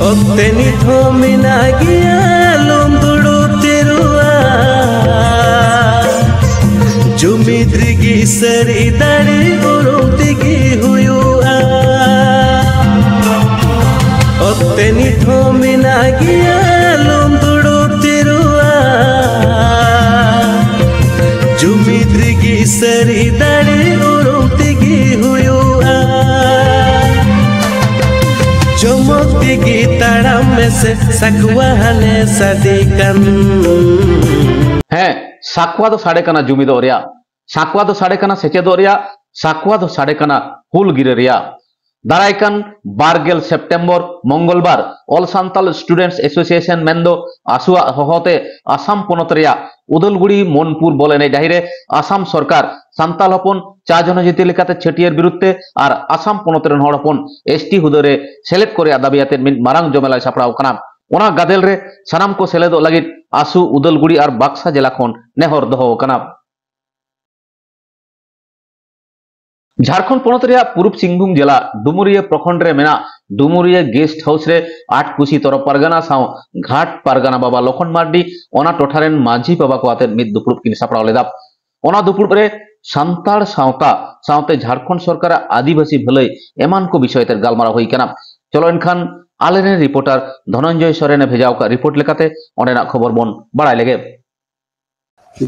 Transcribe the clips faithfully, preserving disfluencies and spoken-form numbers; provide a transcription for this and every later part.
ᱚᱠᱛᱮ ᱱᱤᱛ ᱦᱚᱸ ᱢᱮᱱᱟᱜ ᱜᱮᱭᱟ, ᱟᱞᱚᱢ ᱫᱩᱲᱩᱵ ᱛᱷᱤᱨᱚᱜᱼᱟ᱾ ᱡᱩᱢᱤᱫ ᱨᱮᱜᱮ ᱥᱟᱹᱨᱤ ᱫᱟᱲᱮ ᱩᱨᱩᱢ ᱛᱮᱜᱮ ᱦᱩᱭᱩᱜᱼᱟ᱾ ᱚᱠᱛᱮ ᱱᱤᱛ ᱦᱚᱸ ᱢᱮᱱᱟᱜ ᱜᱮᱭᱟ, ᱟᱞᱚᱢ ᱫᱩᱲᱩᱵ ᱛᱷᱤᱨᱚᱜᱼᱟ᱾ ᱡᱩᱢᱤᱫ ᱨᱮᱜᱮ ᱥᱟᱹᱨᱤ ᱫᱟᱲᱮ ᱩᱨᱩᱢ ᱛᱮᱜᱮ ᱦᱩᱭᱩᱜᱼᱟ᱾ ᱡᱚᱢᱚᱠ ᱛᱮᱜᱮ ᱛᱟᱲᱟᱢ ᱢᱮᱥᱮ, ᱥᱟᱠᱣᱟ ᱦᱟᱱᱮ ᱥᱟᱰᱮ ᱠᱟᱱ᱾ ᱦᱮᱸ, ᱥᱟᱠᱣᱟ ᱫᱚ ᱥᱟᱰᱮ ᱠᱟᱱᱟ ᱡᱩᱢᱤᱫᱚᱜ ᱨᱮᱭᱟᱜ, ᱥᱟᱠᱣᱟ ᱫᱚ ᱥᱟᱰᱮ ᱠᱟᱱᱟ ᱥᱮᱪᱮᱫᱚᱜ ᱨᱮᱭᱟᱜ, ᱥᱟᱠᱣᱟ ᱫᱚ ᱥᱟᱰᱮ ᱠᱟᱱᱟ ᱦᱩᱞ ᱜᱤᱨᱟᱹ ᱨᱮᱭᱟᱜ᱾ ᱫᱟᱨᱟᱭ ᱠᱟᱱ ᱵᱟᱨᱜᱮᱞ September, ᱢᱚᱝᱜᱚᱞᱵᱟᱨ, All Santal Students Association ᱢᱮᱱᱫᱚ ᱟᱥᱩᱣᱟᱜ ᱦᱚᱦᱚᱛᱮ ᱟᱥᱟᱢ ᱯᱚᱱᱚᱛ ᱨᱮᱭᱟᱜ ᱩᱫᱟᱞᱜᱩᱲᱤ ᱢᱚᱱᱯᱩᱨ ᱵᱚᱞ ᱮᱱᱮᱡ ᱰᱟᱹᱦᱤ ᱨᱮ ᱟᱥᱟᱢ ᱥᱚᱨᱠᱟᱨ ᱥᱟᱱᱛᱟᱞ ᱦᱚᱯᱚᱱ ᱪᱟ ᱡᱚᱱᱚᱡᱟᱹᱛᱤ ᱞᱮᱠᱟᱛᱮ ᱪᱷᱟᱹᱴᱭᱟᱹᱨ ᱵᱤᱨᱩᱫᱷ ᱛᱮ ᱟᱨ ᱟᱥᱟᱢ ᱯᱚᱱᱚᱛ ᱨᱮᱱ ᱦᱚᱲ ᱦᱚᱯᱚᱱ ᱮᱥ ᱴᱤ ᱦᱩᱫᱟᱹ ᱨᱮ ᱥᱮᱞᱮᱫ ᱠᱚ ᱨᱮᱭᱟᱜ ᱫᱟᱹᱵᱤ ᱟᱛᱮ ᱢᱤᱫ ᱢᱟᱨᱟᱝ ᱡᱚᱢᱮᱞᱟᱭ ᱥᱟᱯᱲᱟᱣ ᱟᱠᱟᱱᱟ᱾ ᱚᱱᱟ ᱜᱟᱫᱮᱞ ᱨᱮ ᱥᱟᱱᱟᱢ ᱠᱚ ᱥᱮᱞᱮᱫᱚᱜ ᱞᱟᱹᱜᱤᱫ ᱟᱥᱩ, ᱩᱫᱟᱞᱜᱩᱲᱤ ᱟᱨ ᱵᱟᱠᱥᱟ ᱡᱮᱞᱟ ᱠᱷᱚᱱ ᱱᱮᱦᱚᱨ ᱫᱚᱦᱚ ᱟᱠᱟᱱᱟ᱾ ᱡᱷᱟᱲᱠᱷᱚᱸᱰ ᱯᱚᱱᱚᱛ ᱨᱮᱭᱟᱜ ᱯᱩᱨᱩᱵ ᱥᱤᱝᱵᱷᱩᱢ ᱡᱮᱞᱟ ᱰᱩᱢᱩᱨᱤᱭᱟᱹ ᱯᱨᱚᱠᱷᱚᱸᱰ ᱨᱮ ᱢᱮᱱᱟᱜ ᱰᱩᱢᱩᱨᱤᱭᱟᱹ ᱜᱮᱥᱴ ᱦᱟᱣᱩᱥ ᱨᱮ ᱟᱴ ᱠᱩᱥᱤ ᱛᱚᱨᱚᱯ ᱯᱟᱨᱜᱟᱱᱟ ᱥᱟᱶ ᱜᱷᱟᱴ ᱯᱟᱨᱜᱟᱱᱟ ᱵᱟᱵᱟ ᱞᱚᱠᱷᱚᱱ ᱢᱟᱨᱰᱤ, ᱚᱱᱟ ᱴᱚᱴᱷᱟ ᱨᱮᱱ ᱢᱟᱹᱡᱷᱤ ᱵᱟᱵᱟ ᱠᱚ ᱟᱛᱮ ᱢᱤᱫ ᱫᱩᱯᱲᱩᱵ ᱠᱤᱱ ᱥᱟᱯᱲᱟᱣ ᱞᱮᱫᱟ᱾ ᱚᱱᱟ ᱫᱩᱯᱲᱩᱵ ᱨᱮ ᱥᱟᱱᱛᱟᱲ ᱥᱟᱶᱛᱟ ᱥᱟᱶᱛᱮ ᱡᱷᱟᱲᱠᱷᱚᱸᱰ ᱥᱚᱨᱠᱟᱨᱟᱜ ᱟᱹᱫᱤᱵᱟᱹᱥᱤ ᱵᱷᱟᱹᱞᱟᱹᱭ ᱮᱢᱟᱱ ᱠᱚ ᱵᱤᱥᱚᱭ ᱛᱮ ᱜᱟᱞᱢᱟᱨᱟᱣ ᱦᱩᱭ ᱟᱠᱟᱱᱟ᱾ ᱪᱚᱞᱚ ᱮᱱᱠᱷᱟᱱ ᱟᱞᱮᱨᱮᱱ ᱨᱤᱯᱳᱨᱴᱟᱨ ᱫᱷᱚᱱᱚᱱᱡᱚᱭ ᱥᱚᱨᱮᱱ ᱮ ᱵᱷᱮᱡᱟ ᱟᱠᱟᱫ ᱨᱤᱯᱳᱨᱴ ᱞᱮᱠᱟᱛᱮ ᱚᱸᱰᱮᱱᱟᱜ ᱠᱷᱚᱵᱚᱨ ᱵᱚᱱ ᱵᱟᱲᱟᱭ ᱞᱮᱜᱮ᱾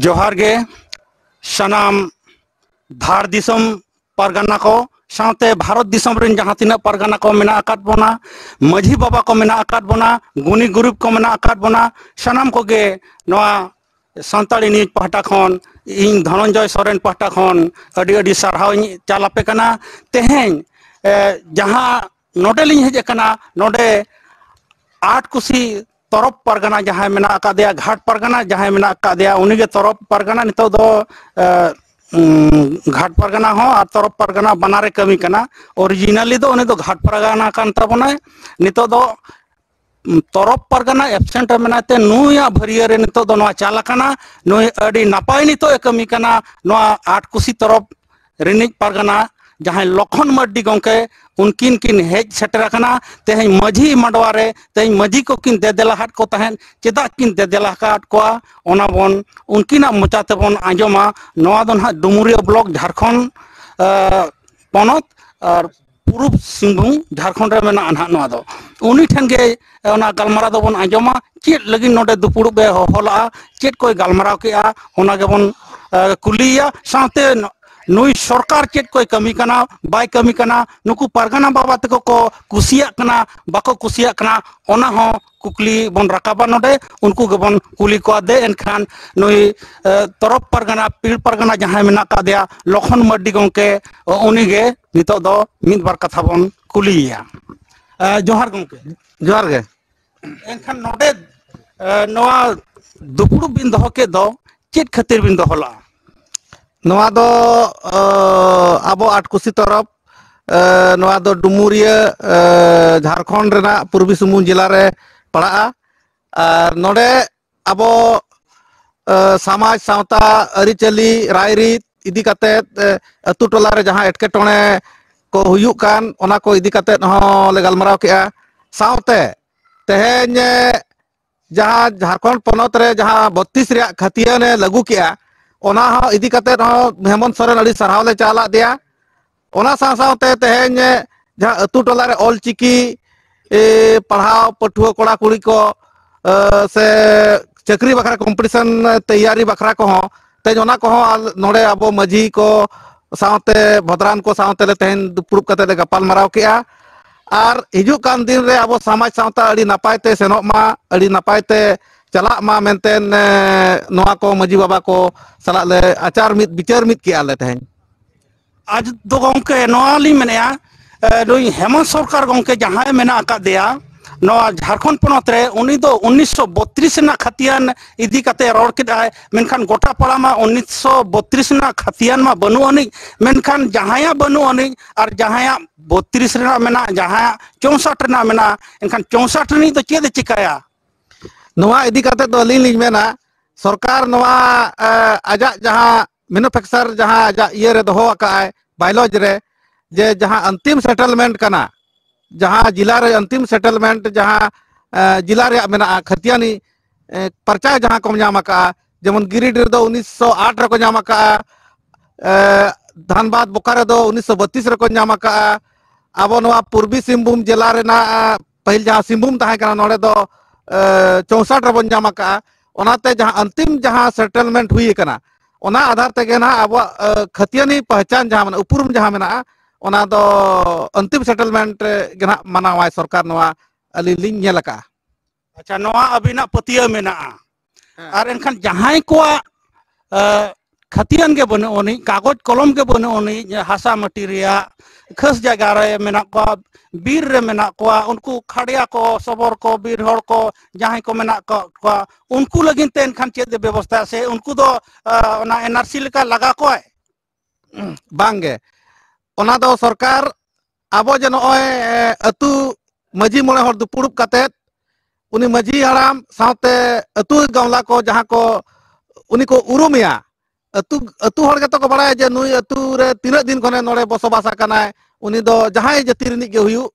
ᱡᱚᱦᱟᱨ ᱜᱮ ᱥᱟᱱᱟᱢ ᱫᱷᱟᱲ ᱫᱤᱥᱚᱢ ᱯᱟᱨᱜᱟᱱᱟ ᱠᱚ, ᱥᱟᱶᱛᱮ ᱵᱷᱟᱨᱚᱛ ᱫᱤᱥᱚᱢ ᱨᱮᱱ ᱡᱟᱦᱟᱸ ᱛᱤᱱᱟᱹᱜ ᱯᱟᱨᱜᱟᱱᱟ ᱠᱚ ᱢᱮᱱᱟᱜ ᱟᱠᱟᱫ ᱵᱚᱱᱟ, ᱢᱟᱹᱡᱷᱤ ᱵᱟᱵᱟ ᱠᱚ ᱢᱮᱱᱟᱜ ᱟᱠᱟᱫ ᱵᱚᱱᱟ, ᱜᱩᱱᱤ ᱜᱩᱨᱤᱵ ᱠᱚ ᱢᱮᱱᱟᱜ ᱟᱠᱟᱫ ᱵᱚᱱᱟ, ᱥᱟᱱᱟᱢ ᱠᱚᱜᱮ ᱱᱚᱣᱟ ᱥᱟᱱᱛᱟᱲᱤ ᱱᱤᱭᱩᱡᱽ ᱯᱟᱦᱴᱟ ᱠᱷᱚᱱ, ᱤᱧ ᱫᱷᱚᱱᱚᱱᱡᱚᱭ ᱥᱚᱨᱮᱱ ᱯᱟᱦᱴᱟ ᱠᱷᱚᱱ ᱟᱹᱰᱤ ᱟᱹᱰᱤ ᱥᱟᱨᱦᱟᱣ ᱤᱧ ᱪᱟᱞ ᱟᱯᱮ ᱠᱟᱱᱟ᱾ ᱛᱮᱦᱮᱧ, ᱮ, ᱡᱟᱦᱟᱸ ᱱᱚᱰᱮ ᱞᱤᱧ ᱦᱮᱡ ᱟᱠᱟᱱᱟ, ᱱᱚᱰᱮ ᱟᱴ ᱠᱩᱥᱤ ᱛᱚᱨᱚᱯ ᱯᱟᱨᱜᱟᱱᱟ ᱡᱟᱦᱟᱸᱭ ᱢᱮᱱᱟᱜ ᱟᱠᱟᱫᱮᱭᱟ, ᱜᱷᱟᱴ ᱯᱟᱨᱜᱟᱱᱟ ᱡᱟᱦᱟᱸᱭ ᱢᱮᱱᱟᱜ ᱟᱠᱟᱫᱮᱭᱟ, ᱩᱱᱤᱜᱮ ᱛᱚᱨᱚᱯ ᱯᱟᱨᱜᱟᱱᱟ ᱱᱤᱛᱚᱜ ᱫᱚ, ᱮ, ᱩᱸ, ᱜᱷᱟᱴ ᱯᱟᱨᱜᱟᱱᱟ ᱦᱚᱸ ᱟᱨ ᱛᱚᱨᱚᱯ ᱯᱟᱨᱜᱟᱱᱟ ᱵᱟᱱᱟᱨᱮ ᱠᱟᱹᱢᱤ ᱠᱟᱱᱟ᱾ ᱚᱨᱤᱡᱤᱱᱟᱞᱤ ᱫᱚ ᱩᱱᱤ ᱫᱚ ᱜᱷᱟᱴ ᱯᱟᱨᱜᱟᱱᱟ ᱠᱟᱱ ᱛᱟᱵᱚᱱᱟᱭ᱾ ᱱᱤᱛᱚᱜ ᱫᱚ, ᱩᱸ, ᱛᱚᱨᱚᱯ ᱯᱟᱨᱜᱟᱱᱟ ᱮᱵᱥᱮᱱᱴ ᱨᱮ ᱢᱮᱱᱟᱭ ᱛᱮ ᱱᱩᱭᱟᱜ ᱵᱷᱟᱹᱨᱭᱟᱹ ᱨᱮ ᱱᱤᱛᱚᱜ ᱫᱚ ᱱᱚᱣᱟ ᱪᱟᱞ ᱟᱠᱟᱱᱟ᱾ ᱱᱩᱭ ᱟᱹᱰᱤ ᱱᱟᱯᱟᱭ ᱱᱤᱛᱚᱜ ᱮ ᱠᱟᱹᱢᱤ ᱠᱟᱱᱟ ᱱᱚᱣᱟ ᱟᱴ ᱠᱩᱥᱤ ᱛᱚᱨᱚᱯ ᱨᱤᱱᱤᱡ ᱯᱟᱨᱜᱟᱱᱟ ᱡᱟᱦᱟᱸᱭ ᱞᱚᱠᱷᱚᱱ ᱢᱟᱨᱰᱤ ᱜᱚᱢᱠᱮ, ᱩᱱᱠᱤᱱ ᱠᱤᱱ ᱦᱮᱡ ᱥᱮᱴᱮᱨ ᱟᱠᱟᱱᱟ᱾ ᱛᱮᱦᱮᱧ ᱢᱟᱹᱡᱷᱤ ᱢᱟᱰᱣᱟ ᱨᱮ ᱛᱮᱦᱮᱧ ᱢᱟᱹᱡᱷᱤ ᱠᱚᱠᱤᱱ ᱫᱮᱫᱮᱞᱟ ᱟᱠᱟᱫ ᱠᱚ ᱛᱟᱦᱮᱸᱫ, ᱪᱮᱫᱟᱜ ᱠᱤᱱ ᱫᱮᱫᱮᱞᱟ ᱟᱠᱟᱫ ᱠᱚᱣᱟ, ᱚᱱᱟ ᱵᱚᱱ ᱩᱱᱠᱤᱱᱟᱜ ᱢᱚᱪᱟ ᱛᱮᱵᱚᱱ ᱟᱸᱡᱚᱢᱟ᱾ ᱱᱚᱣᱟ ᱫᱚ ᱱᱟᱦᱟᱜ ᱰᱩᱢᱩᱨᱤᱭᱟᱹ ᱵᱞᱚᱠ, ᱡᱷᱟᱲᱠᱷᱚᱸᱰ, ᱟᱸ, ᱯᱚᱱᱚᱛ ᱟᱨ ᱯᱩᱨᱩᱵ ᱥᱤᱝᱵᱷᱩᱢ, ᱡᱷᱟᱲᱠᱷᱚᱸᱰ ᱨᱮ ᱢᱮᱱᱟᱜᱼᱟ ᱱᱟᱦᱟᱜ ᱱᱚᱣᱟ ᱫᱚ᱾ ᱩᱱᱤ ᱴᱷᱮᱱ ᱜᱮ ᱚᱱᱟ ᱜᱟᱞᱢᱟᱨᱟᱣ ᱫᱚᱵᱚᱱ ᱟᱸᱡᱚᱢᱟ, ᱪᱮᱫ ᱞᱟᱹᱜᱤᱫ ᱱᱚᱰᱮ ᱫᱩᱯᱲᱩᱵ ᱮ ᱦᱚᱦᱚ ᱞᱟᱜᱼᱟ, ᱪᱮᱫ ᱠᱚᱭ ᱜᱟᱞᱢᱟᱨᱟᱣ ᱠᱮᱜᱼᱟ, ᱚᱱᱟ ᱜᱮᱵᱚᱱ, ᱟᱸ, ᱠᱩᱞᱤᱭᱮᱭᱟ᱾ ᱥᱟᱶᱛᱮ ᱱᱩᱭ ᱥᱚᱨᱠᱟᱨ ᱪᱮᱫ ᱠᱚᱭ ᱠᱟᱹᱢᱤ ᱠᱟᱱᱟ, ᱵᱟᱭ ᱠᱟᱹᱢᱤ ᱠᱟᱱᱟ, ᱱᱩᱠᱩ ᱯᱟᱨᱜᱟᱱᱟ ᱵᱟᱵᱟ ᱛᱟᱠᱚ ᱠᱚ ᱠᱩᱥᱤᱭᱟᱜ ᱠᱟᱱᱟ, ᱵᱟᱠᱚ ᱠᱩᱥᱤᱭᱟᱜ ᱠᱟᱱᱟ, ᱚᱱᱟ ᱦᱚᱸ ᱠᱩᱠᱞᱤ ᱵᱚᱱ ᱨᱟᱠᱟᱵᱟ ᱱᱚᱰᱮ, ᱩᱱᱠᱩ ᱜᱮᱵᱚᱱ ᱠᱩᱞᱤ ᱠᱚᱣᱟ᱾ ᱫᱮ ᱮᱱᱠᱷᱟᱱ ᱱᱩᱭ, ᱮ, ᱛᱚᱨᱚᱯ ᱯᱟᱨᱜᱟᱱᱟ, ᱯᱤᱲ ᱯᱟᱨᱜᱟᱱᱟ ᱡᱟᱦᱟᱸᱭ ᱢᱮᱱᱟᱜ ᱟᱠᱟᱫᱮᱭᱟ, ᱞᱚᱠᱷᱚᱱ ᱢᱟᱨᱰᱤ ᱜᱚᱢᱠᱮ, ᱩᱱᱤ ᱜᱮ ᱱᱤᱛᱚᱜ ᱫᱚ ᱢᱤᱫ ᱵᱟᱨ ᱠᱟᱛᱷᱟ ᱵᱚᱱ ᱠᱩᱞᱤᱭᱮᱭᱟ᱾ ᱮ, ᱡᱚᱦᱟᱨ ᱜᱚᱢᱠᱮ᱾ ᱡᱚᱦᱟᱨ ᱜᱮ᱾ ᱮᱱᱠᱷᱟᱱ ᱱᱚᱰᱮ, ᱮ, ᱱᱚᱣᱟ ᱫᱩᱯᱲᱩᱵ ᱵᱤᱱ ᱫᱚᱦᱚ ᱠᱮᱫ ᱫᱚ, ᱪᱮᱫ ᱠᱷᱟᱹᱛᱤᱨ ᱵᱤᱱ ᱫᱚᱦᱚ ᱞᱟᱜᱼᱟ? ᱱᱚᱣᱟ ᱫᱚ, ᱮ, ᱟᱵᱚ ᱟᱴ ᱠᱩᱥᱤ ᱛᱚᱨᱚᱯ, ᱮ, ᱱᱚᱣᱟ ᱫᱚ ᱰᱩᱢᱩᱨᱤᱭᱟᱹ, ᱮ, ᱡᱷᱟᱲᱠᱷᱚᱸᱰ ᱨᱮᱱᱟᱜ ᱯᱩᱨᱵᱤ ᱥᱤᱝᱵᱷᱩᱢ ᱡᱮᱞᱟ ᱨᱮ ᱯᱟᱲᱟᱜᱼᱟ᱾ ᱟᱨ ᱱᱚᱰᱮ ᱟᱵᱚ, ᱮ, ᱥᱚᱢᱟᱡᱽ, ᱥᱟᱶᱛᱟ, ᱟᱹᱨᱤᱪᱟᱹᱞᱤ, ᱨᱟᱭᱨᱤᱛ ᱤᱫᱤ ᱠᱟᱛᱮᱫ, ᱮ, ᱟᱹᱛᱩ ᱴᱚᱞᱟ ᱨᱮ ᱡᱟᱦᱟᱸ ᱮᱴᱠᱮᱴᱚᱬᱮ ᱠᱚ ᱦᱩᱭᱩᱜ ᱠᱟᱱ, ᱚᱱᱟ ᱠᱚ ᱤᱫᱤ ᱠᱟᱛᱮᱫ ᱦᱚᱸ ᱞᱮ ᱜᱟᱞᱢᱟᱨᱟᱣ ᱠᱮᱜᱼᱟ᱾ ᱥᱟᱶᱛᱮ ᱛᱮᱦᱮᱧ, ᱮ, ᱡᱟᱦᱟᱸ ᱡᱷᱟᱲᱠᱷᱚᱸᱰ ᱯᱚᱱᱚᱛ ᱨᱮ ᱡᱟᱦᱟᱸ ᱵᱚᱛᱛᱨᱤᱥ ᱨᱮᱭᱟᱜ ᱠᱷᱟᱹᱛᱤᱭᱟᱹᱱ ᱮ ᱞᱟᱹᱜᱩ ᱠᱮᱜᱼᱟ, ᱚᱱᱟ ᱦᱚᱸ ᱤᱫᱤ ᱠᱟᱛᱮᱫ ᱦᱚᱸ ᱦᱮᱢᱚᱱᱛ ᱥᱚᱨᱮᱱ ᱟᱹᱰᱤ ᱥᱟᱨᱦᱟᱣ ᱞᱮ ᱪᱟᱞ ᱟᱫ ᱫᱮᱭᱟ᱾ ᱚᱱᱟ ᱥᱟᱶ ᱥᱟᱶᱛᱮ ᱛᱮᱦᱮᱧ ᱡᱟᱦᱟᱸ ᱟᱹᱛᱩ ᱴᱚᱞᱟ ᱨᱮ ᱚᱞ ᱪᱤᱠᱤ, ᱮ, ᱯᱟᱲᱦᱟᱣ ᱯᱟᱹᱴᱷᱩᱣᱟᱹ ᱠᱚᱲᱟ ᱠᱩᱲᱤ ᱠᱚ, ᱮ, ᱥᱮ ᱪᱟᱹᱠᱨᱤ ᱵᱟᱠᱷᱨᱟ ᱠᱚᱢᱯᱤᱴᱤᱥᱚᱱ ᱛᱮᱭᱟᱨᱤ ᱵᱟᱠᱷᱨᱟ ᱠᱚᱦᱚᱸ, ᱛᱮᱦᱮᱧ ᱚᱱᱟ ᱠᱚᱦᱚᱸ ᱟᱞ-, ᱱᱚᱰᱮ ᱟᱵᱚ ᱢᱟᱹᱡᱷᱤ ᱠᱚ ᱥᱟᱶᱛᱮ ᱵᱷᱚᱫᱽᱨᱟᱱ ᱠᱚ ᱥᱟᱶᱛᱮ ᱞᱮ ᱛᱮᱦᱮᱧ ᱫᱩᱯᱲᱩᱵ ᱠᱟᱛᱮ ᱞᱮ ᱜᱟᱯᱟᱞ ᱢᱟᱨᱟᱣ ᱠᱮᱜᱼᱟ᱾ ᱟᱨ ᱦᱤᱡᱩᱜ ᱠᱟᱱ ᱫᱤᱱ ᱨᱮ ᱟᱵᱚ ᱥᱚᱢᱟᱡᱽ ᱥᱟᱶᱛᱟ ᱟᱹᱰᱤ ᱱᱟᱯᱟᱭ ᱛᱮ ᱥᱮᱱᱚᱜ ᱢᱟ, ᱟᱹᱰᱤ ᱱᱟᱯᱟᱭ ᱛᱮ ᱪᱟᱞᱟᱜ ᱢᱟ ᱢᱮᱱᱛᱮ, ᱮ, ᱱᱚᱣᱟ ᱠᱚ ᱢᱟᱹᱡᱷᱤ ᱵᱟᱵᱟ ᱠᱚ ᱥᱟᱞᱟᱜ ᱞᱮ ᱟᱪᱟᱨ ᱢᱤᱫ ᱵᱤᱪᱟᱹᱨ ᱢᱤᱫ ᱠᱮᱜᱼᱟ ᱞᱮ ᱛᱮᱦᱮᱧ᱾ ᱟᱡ ᱫᱚ ᱜᱚᱢᱠᱮ, ᱱᱚᱣᱟ ᱞᱤᱧ ᱢᱮᱱᱮᱫᱼᱟ, ᱮ, ᱱᱩᱭ ᱦᱮᱢᱚᱱᱛ ᱥᱚᱨᱠᱟᱨ ᱜᱚᱢᱠᱮ ᱡᱟᱦᱟᱸᱭ ᱢᱮᱱᱟᱜ ᱟᱠᱟᱫᱮᱭᱟ ᱱᱚᱣᱟ ᱡᱷᱟᱲᱠᱷᱚᱸᱰ ᱯᱚᱱᱚᱛ ᱨᱮ, ᱩᱱᱤ ᱫᱚ ᱩᱱᱤᱥᱥᱚ ᱵᱚᱛᱛᱨᱤᱥ ᱨᱮᱱᱟᱜ ᱠᱷᱟᱹᱛᱤᱭᱟᱹᱱ ᱤᱫᱤ ᱠᱟᱛᱮ ᱨᱚᱲ ᱠᱮᱫᱟᱭ, ᱢᱮᱱᱠᱷᱟᱱ ᱜᱚᱴᱟ ᱯᱟᱲᱟ ᱢᱟ ᱩᱱᱤᱥᱥᱚ ᱵᱚᱛᱛᱨᱤᱥ ᱨᱮᱱᱟᱜ ᱠᱷᱟᱹᱛᱤᱭᱟᱹᱱ ᱢᱟ ᱵᱟᱹᱱᱩᱜ ᱟᱹᱱᱤᱡ, ᱢᱮᱱᱠᱷᱟᱱ ᱡᱟᱦᱟᱸᱭᱟᱜ ᱵᱟᱹᱱᱩᱜ ᱟᱹᱱᱤᱡ ᱟᱨ ᱡᱟᱦᱟᱸᱭᱟᱜ ᱵᱚᱛᱛᱨᱤᱥ ᱨᱮᱱᱟᱜ ᱢᱮᱱᱟᱜᱼᱟ, ᱡᱟᱦᱟᱸᱭᱟᱜ ᱪᱳᱥᱟᱴ ᱨᱮᱱᱟᱜ ᱢᱮᱱᱟᱜᱼᱟ, ᱮᱱᱠᱷᱟᱱ ᱪᱳᱥᱟᱴ ᱨᱤᱱᱤᱡ ᱫᱚ ᱪᱮᱫ ᱮ ᱪᱤᱠᱟᱹᱭᱟ? ᱱᱚᱣᱟ ᱤᱫᱤ ᱠᱟᱛᱮ ᱫᱚ ᱟᱹᱞᱤᱧ ᱞᱤᱧ ᱢᱮᱱᱟ, ᱥᱚᱨᱠᱟᱨ ᱱᱚᱣᱟ, ᱮ, ᱟᱡᱟᱜ ᱡᱟᱦᱟᱸ ᱢᱮᱱᱩᱯᱷᱮᱠᱪᱟᱨ ᱡᱟᱦᱟᱸ ᱟᱡᱟᱜ ᱤᱭᱟᱹ ᱨᱮ ᱫᱚᱦᱚ ᱟᱠᱟᱫ ᱟᱭ, ᱵᱟᱭᱞᱚᱡᱽ ᱨᱮ, ᱡᱮ ᱡᱟᱦᱟᱸ ᱟᱱᱛᱤᱢ ᱥᱮᱴᱮᱞᱢᱮᱱᱴ ᱠᱟᱱᱟ, ᱡᱟᱦᱟᱸ ᱡᱮᱞᱟ ᱨᱮ ᱟᱱᱛᱤᱢ ᱥᱮᱴᱮᱞᱢᱮᱱᱴ ᱡᱟᱦᱟᱸ ᱡᱮᱞᱟ ᱨᱮᱭᱟᱜ ᱢᱮᱱᱟᱜᱼᱟ, ᱠᱷᱟᱹᱛᱤᱭᱟᱱᱤ ᱯᱟᱨᱪᱟ ᱡᱟᱦᱟᱸ ᱠᱚ ᱧᱟᱢ ᱟᱠᱟᱫᱼᱟ, ᱡᱮᱢᱚᱱ ᱜᱤᱨᱤᱰᱤ ᱨᱮᱫᱚ ᱩᱱᱤᱥᱥᱚ ᱟᱴ ᱨᱮᱠᱚ ᱧᱟᱢ ᱟᱠᱟᱫᱼᱟ, ᱫᱷᱟᱱᱵᱟᱫᱽ ᱵᱳᱠᱟᱨᱳ ᱫᱚ ᱩᱱᱤᱥᱥᱚ ᱵᱟᱛᱤᱥ ᱨᱮᱠᱚ ᱧᱟᱢ ᱟᱠᱟᱫᱼᱟ᱾ ᱟᱵᱚ ᱱᱚᱣᱟ ᱯᱩᱨᱵᱤ ᱥᱤᱝᱵᱷᱩᱢ ᱡᱮᱞᱟ ᱨᱮᱱᱟᱜ ᱯᱟᱹᱦᱤᱞ ᱡᱟᱦᱟᱸ ᱥᱤᱝᱵᱷᱩᱢ ᱛᱟᱦᱮᱸ ᱠᱟᱱᱟ, ᱱᱚᱰᱮ ᱫᱚ ᱪᱳᱥᱟᱴ ᱨᱮᱵᱚᱱ ᱧᱟᱢ ᱟᱠᱟᱫᱼᱟ᱾ ᱚᱱᱟᱛᱮ ᱡᱟᱦᱟᱸ ᱟᱱᱛᱤᱢ ᱡᱟᱦᱟᱸ ᱥᱮᱴᱮᱞᱢᱮᱱᱴ ᱦᱩᱭ ᱟᱠᱟᱱᱟ, ᱚᱱᱟ ᱟᱫᱷᱟᱨ ᱛᱮᱜᱮ ᱱᱟᱦᱟᱜ ᱟᱵᱚᱣᱟᱜ ᱠᱷᱟᱹᱛᱤᱭᱟᱱᱤ ᱯᱟᱦᱪᱟᱱ ᱡᱟᱦᱟᱸ ᱢᱮᱱᱟᱜᱼᱟ, ᱩᱯᱨᱩᱢ ᱡᱟᱦᱟᱸ ᱢᱮᱱᱟᱜᱼᱟ, ᱚᱱᱟ ᱫᱚ ᱟᱱᱛᱤᱢ ᱥᱮᱴᱮᱞᱢᱮᱱᱴ ᱜᱮ ᱱᱟᱦᱟᱜ ᱢᱟᱱᱟᱣᱟᱭ ᱥᱚᱨᱠᱟᱨ, ᱱᱚᱣᱟ ᱟᱹᱞᱤᱧ ᱞᱤᱧ ᱧᱮᱞ ᱟᱠᱟᱫᱼᱟ᱾ ᱟᱪᱪᱷᱟ, ᱱᱚᱣᱟ ᱟᱹᱵᱤᱱᱟᱜ ᱯᱟᱹᱛᱭᱟᱹᱣ ᱢᱮᱱᱟᱜᱼᱟ᱾ ᱟᱨ ᱮᱱᱠᱷᱟᱱ ᱡᱟᱦᱟᱸᱭ ᱠᱚᱣᱟᱜ ᱠᱷᱟᱹᱛᱤᱭᱟᱱ ᱜᱮ ᱵᱟᱹᱱᱩᱜ ᱟᱹᱱᱤᱡ, ᱠᱟᱜᱚᱡᱽ ᱠᱚᱞᱚᱢ ᱜᱮ ᱵᱟᱹᱱᱩᱜ ᱟᱹᱱᱤᱡ, ᱦᱟᱥᱟ ᱢᱟᱹᱴᱤ ᱨᱮᱭᱟᱜ ᱠᱷᱟᱹᱥ ᱡᱟᱭᱜᱟ ᱨᱮ ᱢᱮᱱᱟᱜ ᱠᱚᱣᱟ, ᱵᱤᱨ ᱨᱮ ᱢᱮᱱᱟᱜ ᱠᱚᱣᱟ, ᱩᱱᱠᱩ ᱠᱷᱟᱲᱭᱟ ᱠᱚ, ᱥᱚᱵᱚᱨ ᱠᱚ, ᱵᱤᱨ ᱦᱚᱲ ᱠᱚ ᱡᱟᱦᱟᱸᱭ ᱠᱚ ᱢᱮᱱᱟᱜ ᱠᱚᱣᱟ, ᱩᱱᱠᱩ ᱞᱟᱹᱜᱤᱫ ᱛᱮ ᱮᱱᱠᱷᱟᱱ ᱪᱮᱫ ᱮ ᱵᱮᱵᱚᱥᱛᱷᱟ ᱥᱮ ᱩᱱᱠᱩ ᱫᱚ ᱚᱱᱟ ᱮᱱᱟᱨᱥᱤ ᱞᱮᱠᱟ ᱞᱟᱜᱟ ᱠᱚᱣᱟᱭ? ᱵᱟᱝᱜᱮ, ᱚᱱᱟ ᱫᱚ ᱥᱚᱨᱠᱟᱨ ᱟᱵᱚ ᱡᱮ ᱱᱚᱜᱼᱚᱭ ᱟᱹᱛᱩ ᱢᱟᱹᱡᱷᱤ ᱢᱚᱬᱮ ᱦᱚᱲ ᱫᱩᱯᱩᱲᱩᱵ ᱠᱟᱛᱮᱫ ᱩᱱᱤ ᱢᱟᱹᱡᱷᱤ ᱦᱟᱲᱟᱢ ᱥᱟᱶᱛᱮ ᱟᱹᱛᱩ ᱜᱟᱶᱞᱟ ᱠᱚ ᱡᱟᱦᱟᱸ ᱠᱚ ᱩᱱᱤ ᱠᱚ ᱩᱨᱩᱢᱮᱭᱟ, ᱟᱹᱛᱩ ᱟᱹᱛᱩ ᱦᱚᱲ ᱜᱮᱛᱚ ᱠᱚ ᱵᱟᱲᱟᱭᱟ ᱡᱮ ᱱᱩᱭ ᱟᱹᱛᱩ ᱨᱮ ᱛᱤᱱᱟᱹᱜ ᱫᱤᱱ ᱠᱷᱚᱱᱮ ᱱᱚᱰᱮ ᱵᱚᱥᱚᱵᱟᱥ ᱟᱠᱟᱱᱟᱭ, ᱩᱱᱤ ᱫᱚ ᱡᱟᱦᱟᱸᱭ ᱡᱟᱹᱛᱤ ᱨᱤᱱᱤᱡ ᱜᱮ ᱦᱩᱭᱩᱜ,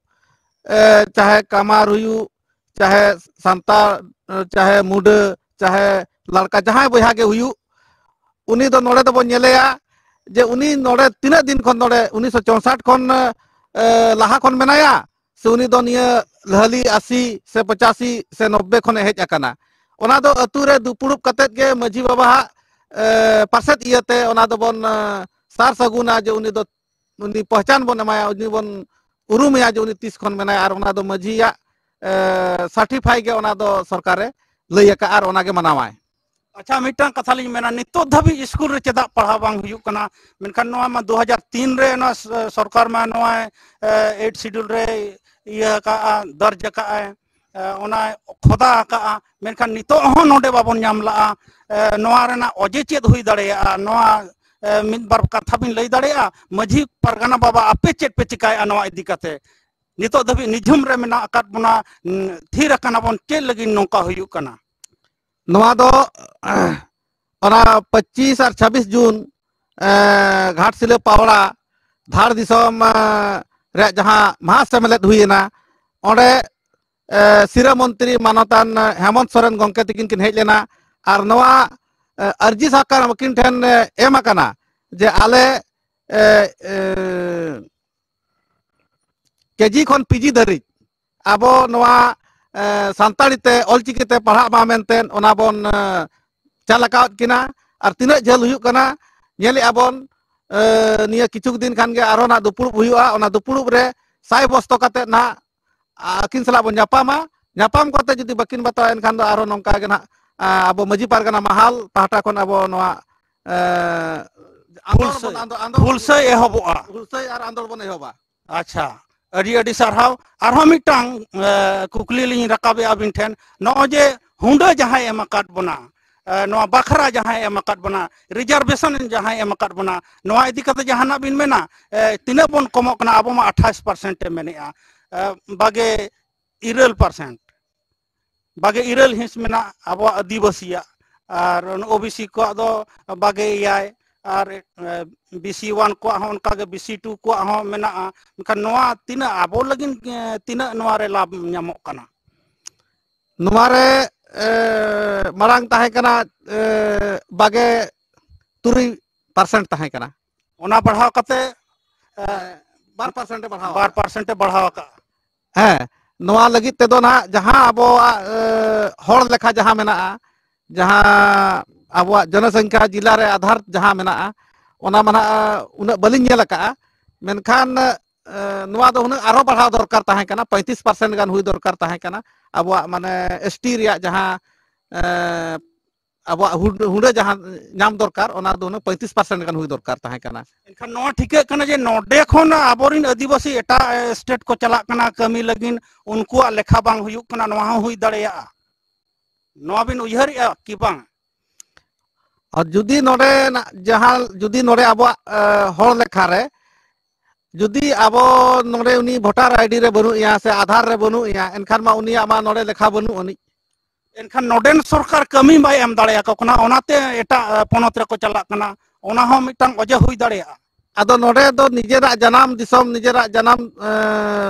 ᱮ, ᱪᱟᱦᱮ ᱠᱟᱢᱟᱨ ᱦᱩᱭᱩᱜ, ᱪᱟᱦᱮ ᱥᱟᱱᱛᱟᱲ, ᱪᱟᱦᱮ ᱢᱩᱰᱟᱹ, ᱪᱟᱦᱮ ᱞᱟᱲᱠᱟ, ᱡᱟᱦᱟᱸᱭ ᱵᱚᱭᱦᱟ ᱜᱮ ᱦᱩᱭᱩᱜ, ᱩᱱᱤ ᱫᱚ ᱱᱚᱰᱮ ᱫᱚᱵᱚᱱ ᱧᱮᱞᱮᱭᱟ ᱡᱮ ᱩᱱᱤ ᱱᱚᱰᱮ ᱛᱤᱱᱟᱹᱜ ᱫᱤᱱ ᱠᱷᱚᱱ ᱱᱚᱰᱮ ᱩᱱᱤᱥᱥᱚ ᱪᱳᱥᱟᱴ ᱠᱷᱚᱱ ᱞᱟᱦᱟ ᱠᱷᱚᱱ ᱢᱮᱱᱟᱭᱟ, ᱥᱮ ᱩᱱᱤ ᱫᱚ ᱱᱤᱭᱟᱹ ᱞᱟᱦᱟᱞᱤ ᱟᱥᱤ ᱥᱮ ᱯᱚᱪᱟᱥᱤ ᱥᱮ ᱱᱚᱵᱵᱮ ᱠᱷᱚᱱᱮ ᱦᱮᱡ ᱟᱠᱟᱱᱟ᱾ ᱚᱱᱟ ᱫᱚ ᱟᱹᱛᱩ ᱨᱮ ᱫᱩᱯᱩᱲᱩᱵ ᱠᱟᱛᱮᱫ ᱜᱮ ᱢᱟᱹᱡᱷᱤ ᱵᱟᱵᱟ ᱦᱟᱜ ᱯᱟᱨᱥᱮᱫ ᱤᱭᱟᱹᱛᱮ ᱚᱱᱟ ᱫᱚᱵᱚᱱ ᱥᱟᱨ ᱥᱟᱹᱜᱩᱱᱟ ᱡᱮ ᱩᱱᱤ ᱫᱚ ᱩᱱᱤ ᱯᱚᱦᱪᱟᱱ ᱵᱚᱱ ᱮᱢᱟᱭᱟ, ᱩᱱᱤ ᱵᱚᱱ ᱩᱨᱩᱢᱮᱭᱟ ᱡᱮ ᱩᱱᱤ ᱛᱤᱥ ᱠᱷᱚᱱ ᱢᱮᱱᱟᱭᱟ, ᱟᱨ ᱚᱱᱟ ᱫᱚ ᱢᱟᱹᱡᱷᱤᱭᱟᱜ ᱥᱟᱨᱴᱤᱯᱷᱟᱭ ᱜᱮ ᱚᱱᱟ ᱫᱚ ᱥᱚᱨᱠᱟᱨᱮ ᱞᱟᱹᱭ ᱟᱠᱟᱫᱼᱟ ᱟᱨ ᱚᱱᱟᱜᱮ ᱢᱟᱱᱟᱣᱟᱭ᱾ ᱟᱪᱪᱷᱟ, ᱢᱤᱫᱴᱟᱝ ᱠᱟᱛᱷᱟ ᱞᱤᱧ ᱢᱮᱱᱟ, ᱱᱤᱛᱚᱜ ᱫᱷᱟᱹᱵᱤᱡ ᱥᱠᱩᱞ ᱨᱮ ᱪᱮᱫᱟᱜ ᱯᱟᱲᱦᱟᱣ ᱵᱟᱝ ᱦᱩᱭᱩᱜ ᱠᱟᱱᱟ? ᱢᱮᱱᱠᱷᱟᱱ ᱱᱚᱣᱟ ᱢᱟ ᱫᱩ ᱦᱟᱡᱟᱨ ᱛᱤᱱ ᱨᱮ ᱱᱚᱣᱟ ᱥᱚᱨᱠᱟᱨ ᱢᱟ ᱱᱚᱣᱟ ᱮᱭᱤᱴ ᱥᱤᱰᱩᱞ ᱨᱮ ᱤᱭᱟᱹ ᱟᱠᱟᱫᱼᱟ, ᱫᱚᱨᱡᱽ ᱟᱠᱟᱫᱼᱟᱭ, ᱚᱱᱟ ᱠᱷᱚᱫᱟ ᱟᱠᱟᱫᱼᱟ, ᱢᱮᱱᱠᱷᱟᱱ ᱱᱤᱛᱚᱜ ᱦᱚᱸ ᱱᱚᱰᱮ ᱵᱟᱵᱚᱱ ᱧᱟᱢ ᱞᱟᱜᱼᱟ᱾ ᱱᱚᱣᱟ ᱨᱮᱱᱟᱜ ᱚᱡᱮ ᱪᱮᱫ ᱦᱩᱭ ᱫᱟᱲᱮᱭᱟᱜᱼᱟ? ᱱᱚᱣᱟ ᱢᱤᱫ ᱵᱟᱨ ᱠᱟᱛᱷᱟ ᱵᱤᱱ ᱞᱟᱹᱭ ᱫᱟᱲᱮᱭᱟᱜᱼᱟ? ᱢᱟᱹᱡᱷᱤ ᱯᱟᱨᱜᱟᱱᱟ ᱵᱟᱵᱟ, ᱟᱯᱮ ᱪᱮᱫ ᱯᱮ ᱪᱤᱠᱟᱭᱮᱫᱼᱟ ᱱᱚᱣᱟ ᱤᱫᱤ ᱠᱟᱛᱮ? ᱱᱤᱛᱚᱜ ᱫᱷᱟᱹᱵᱤᱡ ᱱᱤᱡᱷᱩᱢ ᱨᱮ ᱢᱮᱱᱟᱜ ᱟᱠᱟᱫ ᱵᱚᱱᱟ, ᱛᱷᱤᱨ ᱟᱠᱟᱱᱟ ᱵᱚᱱ, ᱪᱮᱫ ᱞᱟᱹᱜᱤᱫ ᱱᱚᱝᱠᱟ ᱦᱩᱭᱩᱜ ᱠᱟᱱᱟ? ᱱᱚᱣᱟ ᱫᱚ ᱚᱱᱟ ᱯᱚᱸᱪᱤᱥ ᱟᱨ ᱪᱷᱟᱵᱵᱤᱥ ᱡᱩᱱ ᱜᱷᱟᱴᱥᱤᱞᱟᱹ ᱯᱟᱣᱲᱟ ᱫᱷᱟᱲ ᱫᱤᱥᱚᱢ ᱨᱮᱭᱟᱜ ᱡᱟᱦᱟᱸ ᱢᱟᱦᱟ ᱥᱮᱢᱞᱮᱫ ᱦᱩᱭᱮᱱᱟ, ᱚᱸᱰᱮ ᱥᱤᱨᱟᱹ ᱢᱚᱱᱛᱨᱤ ᱢᱟᱱᱚᱛᱟᱱ ᱦᱮᱢᱚᱱᱛ ᱥᱚᱨᱮᱱ ᱜᱚᱢᱠᱮ ᱛᱤᱠᱤᱱ ᱠᱤᱱ ᱦᱮᱡ ᱞᱮᱱᱟ᱾ ᱟᱨ ᱱᱚᱣᱟ ᱟᱨᱡᱤ ᱥᱟᱠᱟᱢ ᱟᱹᱠᱤᱱ ᱴᱷᱮᱱ ᱮᱢ ᱟᱠᱟᱱᱟ ᱡᱮ ᱟᱞᱮ ᱠᱮᱡᱤ ᱠᱷᱚᱱ ᱯᱤᱡᱤ ᱫᱷᱟᱹᱨᱤᱡ ᱟᱵᱚ ᱱᱚᱣᱟ ᱥᱟᱱᱛᱟᱲᱤ ᱛᱮ, ᱚᱞᱪᱤᱠᱤ ᱛᱮ ᱯᱟᱲᱦᱟᱜ ᱢᱟ ᱢᱮᱱᱛᱮ ᱚᱱᱟ ᱵᱚᱱ ᱪᱟᱞ ᱟᱠᱟᱣᱟᱫ ᱠᱤᱱᱟ᱾ ᱟᱨ ᱛᱤᱱᱟᱹᱜ ᱡᱷᱟᱹᱞ ᱦᱩᱭᱩᱜ ᱠᱟᱱᱟ ᱧᱮᱞᱮᱜᱼᱟ ᱵᱚᱱ᱾ ᱱᱤᱭᱟᱹ ᱠᱤᱪᱷᱩ ᱫᱤᱱ ᱠᱷᱟᱱ ᱜᱮ ᱟᱨᱦᱚᱸ ᱱᱟᱜ ᱫᱩᱯᱲᱩᱵ ᱦᱩᱭᱩᱜᱼᱟ᱾ ᱚᱱᱟ ᱫᱩᱯᱲᱩᱵ ᱨᱮ ᱥᱟᱭ ᱵᱚᱥᱛᱚ ᱠᱟᱛᱮ ᱱᱟᱜ ᱟᱹᱠᱤᱱ ᱥᱟᱞᱟᱜ ᱵᱚᱱ ᱧᱟᱯᱟᱢᱟ᱾ ᱧᱟᱯᱟᱢ ᱠᱟᱛᱮ ᱡᱩᱫᱤ ᱵᱟᱹᱠᱤᱱ ᱵᱟᱛᱟᱣᱟ, ᱮᱱᱠᱷᱟᱱ ᱫᱚ ᱟᱨᱦᱚᱸ ᱱᱚᱝᱠᱟ ᱜᱮ ᱱᱟᱜ ᱟᱵᱚ ᱢᱟᱹᱡᱷᱤ ᱯᱟᱨᱜᱟᱱᱟ ᱢᱟᱦᱟᱞ ᱯᱟᱦᱴᱟ ᱠᱷᱚᱱ ᱟᱵᱚ ᱱᱚᱣᱟ ᱟᱸᱫᱳᱲ ᱦᱩᱞᱥᱟᱹᱭ, ᱵᱚᱱ, ᱟᱸᱫᱳᱲ, ᱟᱸᱫᱳᱲ ᱦᱩᱞᱥᱟᱹᱭ ᱮᱦᱚᱵᱚᱜᱼᱟ᱾ ᱦᱩᱞᱥᱟᱹᱭ ᱟᱨ ᱟᱸᱫᱳᱲ ᱵᱚᱱ ᱮᱦᱚᱵᱟ᱾ ᱟᱪᱪᱷᱟ, ᱟᱹᱰᱤ ᱟᱹᱰᱤ ᱥᱟᱨᱦᱟᱣ᱾ ᱟᱨᱦᱚᱸ ᱢᱤᱫᱴᱟᱝ ᱠᱩᱠᱞᱤ ᱞᱤᱧ ᱨᱟᱠᱟᱵᱮᱜᱼᱟ ᱟᱹᱵᱤᱱ ᱴᱷᱮᱱ, ᱱᱚᱜᱼᱚᱭ ᱡᱮ ᱦᱩᱰᱟᱹ ᱡᱟᱦᱟᱸᱭ ᱮᱢ ᱟᱠᱟᱫ ᱵᱚᱱᱟ, ᱱᱚᱣᱟ ᱵᱟᱠᱷᱨᱟ ᱡᱟᱦᱟᱸᱭ ᱮᱢ ᱟᱠᱟᱫ ᱵᱚᱱᱟ, ᱨᱤᱡᱟᱨᱵᱷᱮᱥᱚᱱ ᱡᱟᱦᱟᱸᱭ ᱮᱢ ᱟᱠᱟᱫ ᱵᱚᱱᱟ, ᱱᱚᱣᱟ ᱤᱫᱤ ᱠᱟᱛᱮ ᱡᱟᱦᱟᱱᱟᱜ ᱵᱤᱱ ᱢᱮᱱᱟ? ᱛᱤᱱᱟᱹᱜ ᱵᱚᱱ ᱠᱚᱢᱚᱜ ᱠᱟᱱᱟ? ᱟᱵᱚ ᱢᱟ ᱟᱴᱷᱟᱥ ᱯᱟᱨᱥᱮᱱᱴ ᱮ ᱢᱮᱱᱮᱜᱼᱟ, ᱵᱟᱜᱮ ᱤᱨᱟᱹᱞ ᱯᱟᱨᱥᱮᱱᱴ, ᱵᱟᱜᱮ ᱤᱨᱟᱹᱞ ᱦᱤᱸᱥ ᱢᱮᱱᱟᱜ ᱟᱵᱚᱣᱟᱜ ᱟᱹᱫᱤᱵᱟᱹᱥᱤᱭᱟᱜ, ᱟᱨ ᱳᱵᱤᱥᱤ ᱠᱚᱣᱟᱜ ᱫᱚ ᱵᱟᱜᱮ ᱮᱭᱟᱭ, ᱟᱨ ᱵᱤᱥᱤ ᱳᱣᱟᱱ ᱠᱚᱣᱟᱜ ᱦᱚᱸ ᱚᱱᱠᱟᱜᱮ, ᱵᱤᱥᱤ ᱴᱩ ᱠᱚᱣᱟᱜ ᱦᱚᱸ ᱢᱮᱱᱟᱜᱼᱟ᱾ ᱢᱮᱱᱠᱷᱟᱱ ᱱᱚᱣᱟ ᱛᱤᱱᱟᱹᱜ ᱟᱵᱚ ᱞᱟᱹᱜᱤᱫ ᱛᱤᱱᱟᱹᱜ ᱱᱚᱣᱟ ᱨᱮ ᱞᱟᱵᱷ ᱧᱟᱢᱚᱜ ᱠᱟᱱᱟ? ᱱᱚᱣᱟ ᱨᱮ ᱢᱟᱲᱟᱝ ᱛᱟᱦᱮᱸ ᱠᱟᱱᱟ ᱵᱟᱜᱮ ᱛᱩᱨᱩᱭ ᱯᱟᱨᱥᱮᱱᱴ ᱛᱟᱦᱮᱸ ᱠᱟᱱᱟ᱾ ᱚᱱᱟ ᱵᱟᱲᱦᱟᱣ ᱠᱟᱛᱮ ᱵᱟᱨ ᱯᱟᱨᱥᱮᱱᱴ ᱮ ᱵᱟᱲᱦᱟᱣ ᱵᱟᱨ ᱯᱟᱨᱥᱮᱱᱴ ᱮ ᱵᱟᱲᱦᱟᱣ ᱟᱠᱟᱫᱼᱟ᱾ ᱦᱮᱸ, ᱱᱚᱣᱟ ᱞᱟᱹᱜᱤᱫ ᱛᱮᱫᱚ ᱱᱟᱦᱟᱜ ᱡᱟᱦᱟᱸ ᱟᱵᱚᱣᱟᱜ ᱦᱚᱲ ᱞᱮᱠᱷᱟ ᱡᱟᱦᱟᱸ ᱢᱮᱱᱟᱜᱼᱟ, ᱡᱟᱦᱟᱸ ᱟᱵᱚᱣᱟᱜ ᱡᱚᱱᱚᱥᱚᱝᱠᱷᱟ ᱡᱤᱞᱟ ᱨᱮ ᱟᱫᱷᱟᱨ ᱡᱟᱦᱟᱸ ᱢᱮᱱᱟᱜᱼᱟ, ᱚᱱᱟ ᱢᱟ ᱱᱟᱦᱟᱜ ᱩᱱᱟᱹᱜ ᱵᱟᱹᱞᱤᱧ ᱧᱮᱞ ᱟᱠᱟᱫᱼᱟ᱾ ᱢᱮᱱᱠᱷᱟᱱ ᱱᱚᱣᱟ ᱫᱚ ᱦᱩᱱᱟᱹᱝ ᱟᱨᱦᱚᱸ ᱵᱟᱲᱦᱟᱣ ᱫᱚᱨᱠᱟᱨ ᱛᱟᱦᱮᱸ ᱠᱟᱱᱟ, ᱯᱚᱸᱭᱛᱨᱤᱥ ᱯᱟᱨᱥᱮᱱᱴ ᱜᱟᱱ ᱦᱩᱭ ᱫᱚᱨᱠᱟᱨ ᱛᱟᱦᱮᱸ ᱠᱟᱱᱟ᱾ ᱟᱵᱚᱣᱟᱜ ᱢᱟᱱᱮ ᱮᱥᱴᱤ ᱨᱮᱭᱟᱜ ᱡᱟᱦᱟᱸ ᱟᱵᱚᱣᱟᱜ ᱦᱩᱰᱟᱹ ᱡᱟᱦᱟᱸ ᱧᱟᱢ ᱫᱚᱨᱠᱟᱨ, ᱚᱱᱟ ᱫᱚ ᱦᱩᱱᱟᱹᱝ ᱯᱚᱸᱭᱛᱨᱤᱥ ᱯᱟᱨᱥᱮᱱᱴ ᱜᱟᱱ ᱦᱩᱭ ᱫᱚᱨᱠᱟᱨ ᱛᱟᱦᱮᱸ ᱠᱟᱱᱟ᱾ ᱮᱱᱠᱷᱟᱱ ᱱᱚᱣᱟ ᱴᱷᱤᱠᱟᱹᱜ ᱠᱟᱱᱟ ᱡᱮ ᱱᱚᱰᱮ ᱠᱷᱚᱱ ᱟᱵᱚᱨᱤᱱ ᱟᱹᱫᱤᱵᱟᱹᱥᱤ ᱮᱴᱟᱜ ᱥᱴᱮᱴ ᱠᱚ ᱪᱟᱞᱟᱜ ᱠᱟᱱᱟ ᱠᱟᱹᱢᱤ ᱞᱟᱹᱜᱤᱫ, ᱩᱱᱠᱩᱣᱟᱜ ᱞᱮᱠᱷᱟ ᱵᱟᱝ ᱦᱩᱭᱩᱜ ᱠᱟᱱᱟ, ᱱᱚᱣᱟ ᱦᱚᱸ ᱦᱩᱭ ᱫᱟᱲᱮᱭᱟᱜᱼᱟ᱾ ᱱᱚᱣᱟ ᱵᱤᱱ ᱩᱭᱦᱟᱹᱨᱮᱜᱼᱟ ᱠᱤ ᱵᱟᱝ? ᱟᱨ ᱡᱩᱫᱤ ᱱᱚᱰᱮᱱᱟᱜ ᱡᱟᱦᱟᱸ, ᱡᱩᱫᱤ ᱱᱚᱰᱮ ᱟᱵᱚᱣᱟᱜ ᱦᱚᱲ ᱞᱮᱠᱷᱟ ᱨᱮ ᱡᱩᱫᱤ ᱟᱵᱚ ᱱᱚᱰᱮ ᱩᱱᱤ ᱵᱷᱳᱴᱟᱨ ᱟᱭᱰᱤ ᱨᱮ ᱵᱟᱹᱱᱩᱜ ᱮᱭᱟ ᱥᱮ ᱟᱫᱷᱟᱨ ᱨᱮ ᱵᱟᱹᱱᱩᱜ ᱮᱭᱟ, ᱮᱱᱠᱷᱟᱱ ᱢᱟ ᱩᱱᱤᱭᱟᱜ ᱢᱟ ᱱᱚᱰᱮ ᱞᱮᱠᱷᱟ ᱵᱟᱹᱱᱩᱜ ᱟᱹᱱᱤᱡ᱾ ᱮᱱᱠᱷᱟᱱ ᱱᱚᱰᱮᱱ ᱥᱚᱨᱠᱟᱨ ᱠᱟᱹᱢᱤ ᱵᱟᱭ ᱮᱢ ᱫᱟᱲᱮᱭᱟᱠᱚ ᱠᱟᱱᱟ, ᱚᱱᱟᱛᱮ ᱮᱴᱟᱜ ᱯᱚᱱᱚᱛ ᱨᱮᱠᱚ ᱪᱟᱞᱟᱜ ᱠᱟᱱᱟ᱾ ᱚᱱᱟ ᱦᱚᱸ ᱢᱤᱫᱴᱟᱝ ᱚᱡᱮ ᱦᱩᱭ ᱫᱟᱲᱮᱭᱟᱜᱼᱟ᱾ ᱟᱫᱚ ᱱᱚᱰᱮ ᱫᱚ ᱱᱤᱡᱮᱨᱟᱜ ᱡᱟᱱᱟᱢ ᱫᱤᱥᱚᱢ, ᱱᱤᱡᱮᱨᱟᱜ ᱡᱟᱱᱟᱢ, ᱮ,